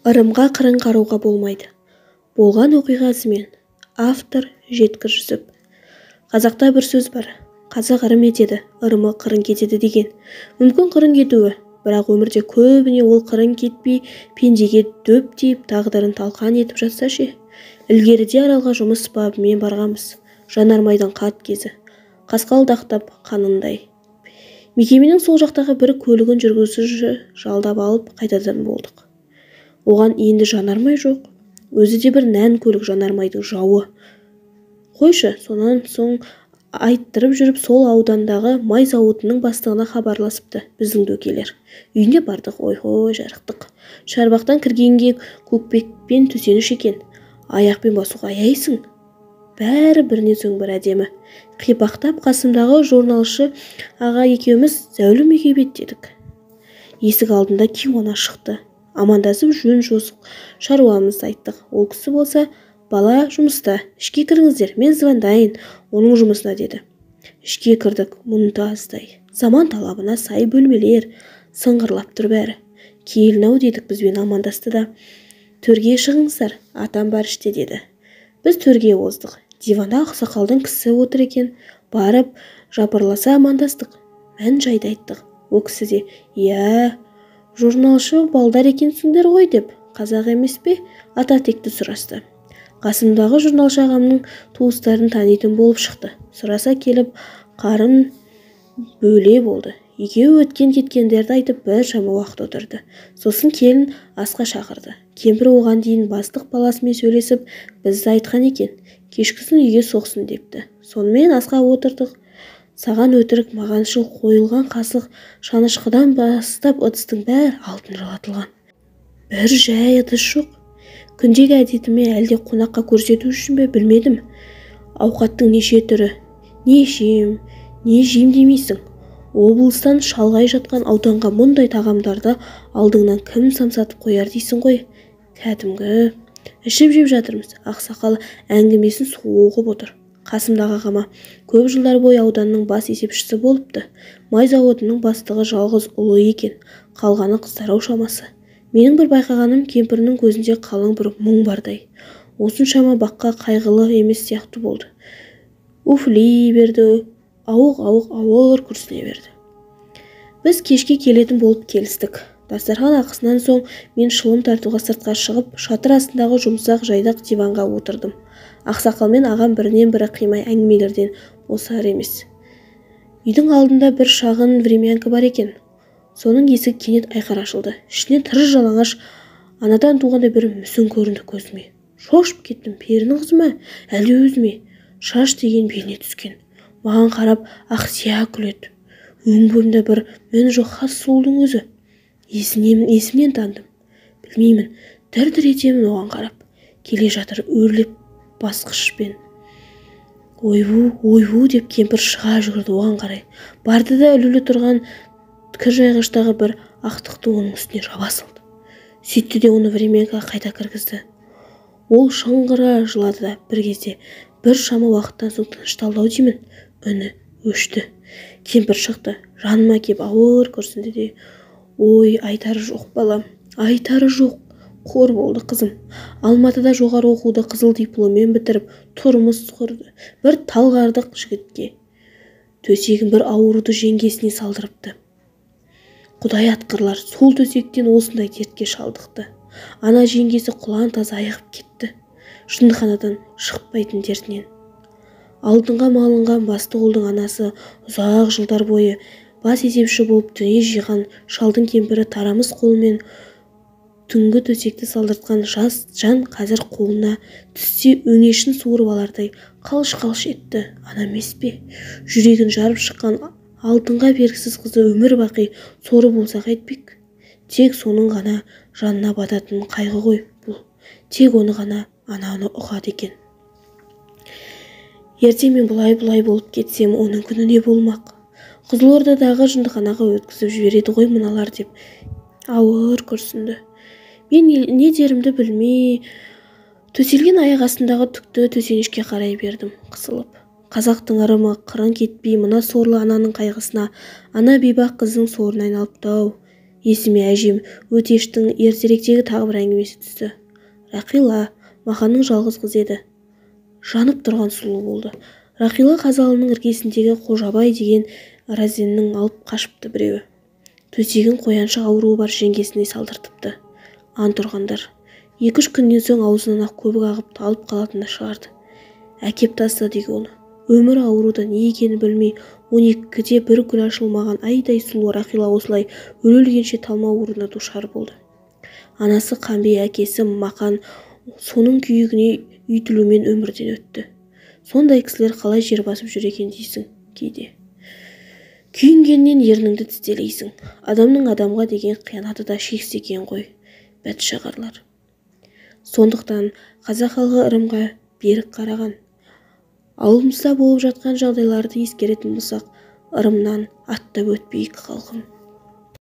Ырымға қырын қарауға болмайды. Болған оқиға ізімен. Автор Жеткір Жүсіп. Қазақта бір сөз бар. Қазақ ырым етеді, ырымы қырын кетеді деген. Мүмкін қырын кетуі, бірақ өмірде көбіне ол қырын кетпей, пендеге дөп тиіп, тағдырын талқан етіп жатса ше. Ілгеріде Аралға жұмыс бабымен барғанбыз. Жанармайдың қат кезі. Қасқалдақтап қанындай. Мекеменің сол жақтағы бір көлігін жүргізуші жалдап алып қайтадан болдық. Оған енді жанармай жоқ. Өзі де бір нән көлік жанармайдың жауы. Қойшы, сонан соң айттырып жүріп сол аудандағы май зауытының бастығына хабарласыпты біздің дөкейлер. Үйіне бардық, ой-хой, жарықтық. Шарбақтан кіргенге көкпекпен төсеніш екен. Аяқпен басуға аяйсың. Бәрі бірінен соң бір әдемі. Қипақтап қасымдағы журналшы аға екеуміз зәулім үйге беттедік. Есік алдында кейуана шықты. Амандасып жөн жосық шаруамызды айттық. Ол кісі болса, бала жұмыста, ішке кіріңіздер, мен звондайын оның жұмысына деді. Ішке кірдік, мұнтаздай. Заман талабына сай бөлмелер, сыңғырлап тұр бәрі. Келін-ау дедік бізбен амандасты да. Төрге шығыңыздар, атам бар іште деді. Біз төрге оздық. Диванда ақсақалдың кісі отыр екен. Барып жапырласа амандастық. Мән жайды айттық. Ол кісі де, иә, журналшы балдар екенсіңдер ғой деп, қазақ емес пе, ата текті сұрасты. Қасымдағы журналшы ағамның туыстарын танитын болып шықты. Сұраса келіп, қарын бөле болды. Екеуі өткен кеткендерді айтып біршама уақыт отырды. Сосын келін асқа шақырды. Кемпір оған дейін бастық баласымен сөйлесіп, бізді айтқан екен. Кешкісін үйге соқсын депті. Сонымен асқа отырдық. Саған өтірік маған шыл қойылған қасық шанышқыдан бастап ыдыстың бәрі алтын жалатылған. Бір жай ыдыс жоқ. Күндегі әдетіме әлде қонаққа көрсету үшін бе білмедім. Ауқаттың неше түрі, не ішем, не жейм демейсің. Облыстан шалғай жатқан ауданға мұндай тағамдарды алдыңнан кім самсатып қояр дейсің ғой. Кәдімгі. Ішіп жеп жатырмыз. Ақсақал әңгімесін соғып отыр. Қасымдағы ағама көп жылдар бойы ауданның бас есепшісі болыпты. Май зауытының бастығы жалғыз ұлы екен. Қалғаны қыздар-ау шамасы. Менің бір байқағаным кемпірінің көзінде қалың бір мұң бардай. Осыншама баққа қайғылы емес сияқты болды. Уфли берді, ауық-ауық ауыр күрсіне берді. Біз кешке келетін болып келістік. Дастархан ақысынан соң мен шылым тартуға сыртқа шығып, шатыр астындағы жұмсақ жайдақ диванға отырдым. Ақсақал мен ағам бірінен бірі қимай әңгімелерден босар емес. Үйдің алдында бір шағын времянка бар екен. Соның есігі кенет айқара ашылды. Ішінен тырыс жалаңаш анадан туғандай бір мүсін көрінді көзіме. Шошып кеттім, перінің қызы ма, әлде өзі ме? Шаш деген беліне түскен. Маған қарап ақсия күледі. Өң бойында бір мін жоқ хас сұлудың өзі. Есімнен тандым. Білмеймін, дір-дір етемін оған қарап. Келе жатыр өрлеп басқышпен. Ойбу, ойбу деп кемпір шыға жүгірді оған қарай. Барды да ілулі тұрған кір жайғыштағы бір ақтықты оның үстіне жаба салды. Сөйтті де оны времянкаға қайта кіргізді. Ол шыңғыра жылады да бір кезде бір шама уақыттан соң тынышталды ау деймін. Үні өшті. Кемпір шықты. Жаныма кеп ауыр күрсінді де, ой, айтары жоқ балам, айтары жоқ. Қор болды қызым. Алматыда жоғары оқуды қызыл дипломмен бітіріп, тұрмыс құрды. Бір талғардық жігітке. Төсегін бір ауруды жеңгесіне салдырыпты. Құдай атқырлар, сол төсектен осындай дертке шалдықты. Ана жеңгесі құлан таза айығып кетті. Жындыханадан шықпайтын дертінен. Алтынға малынған бастық ұлдың анасы ұзақ жылдар бойы бас есепші болып дүние жиған шалдың кемпірі тарамыс қолымен түнгі төсекті салдыртқан жас жан қазір қолына түссе өңешін суырып алардай қалш-қалш етті. Ана емес пе? Жүрегін жарып шыққан алтынға бергісіз қызы өмір бақи соры болса қайтпек. Тек соның ғана жанына бататын қайғы ғой бұл. Тек оны ғана ананы ұғады екен. Ертең мен бұлай-бұлай болып кетсем, оның күні не болмақ? Қызылордадағы жындыханаға өткізіп жібереді ғой мыналар деп ауыр күрсінді. Мен не дерімді білмей, төселген аяқ астындағы түкті төсенішке қарай бердім, қысылып. Қазақтың ырымы қырын кетпей, мына сорлы ананың қайғысына, ана бейбақ қыздың сорына айналыпты-ау. Есіме әжем Өтештің ертеректегі тағы бір әңгімесі түсті. Рақила Маханның жалғыз қызы еді. Жанып тұрған сұлу болды. Рақила Қазалының іргесіндегі Қожабай деген разеннің алып қашыпты біреуі. Төсегін қояншық ауруы бар жеңгесіне салдыртыпты. Ант ұрғандар. 2-3 күннен соң аузынан ақ көбік ағып талып қалатынды шығарды. Әкеп тастады үйге оны. Өмір ауруды не екенін білмей, 12-де бір гүл ашылмаған айдай сұлу Рақила осылай өле-өлгенше талма ауруына душар болды. Анасы Қамби, әкесі Мақан соның күйігіне үйтілумен өмірден өтті. Сондай кісілер қалай жер басып жүр екен дейсің кейде. Күйінгеннен ерніңді тістелейсің. Адамның адамға деген қиянаты да шексіз екен ғой, бәтшағарлар. Сондықтан қазақ халқы ырымға берік қараған. Ауылымызда болып жатқан жағдайларды ескеретін болсақ, ырымнан аттап өтпейік халқым.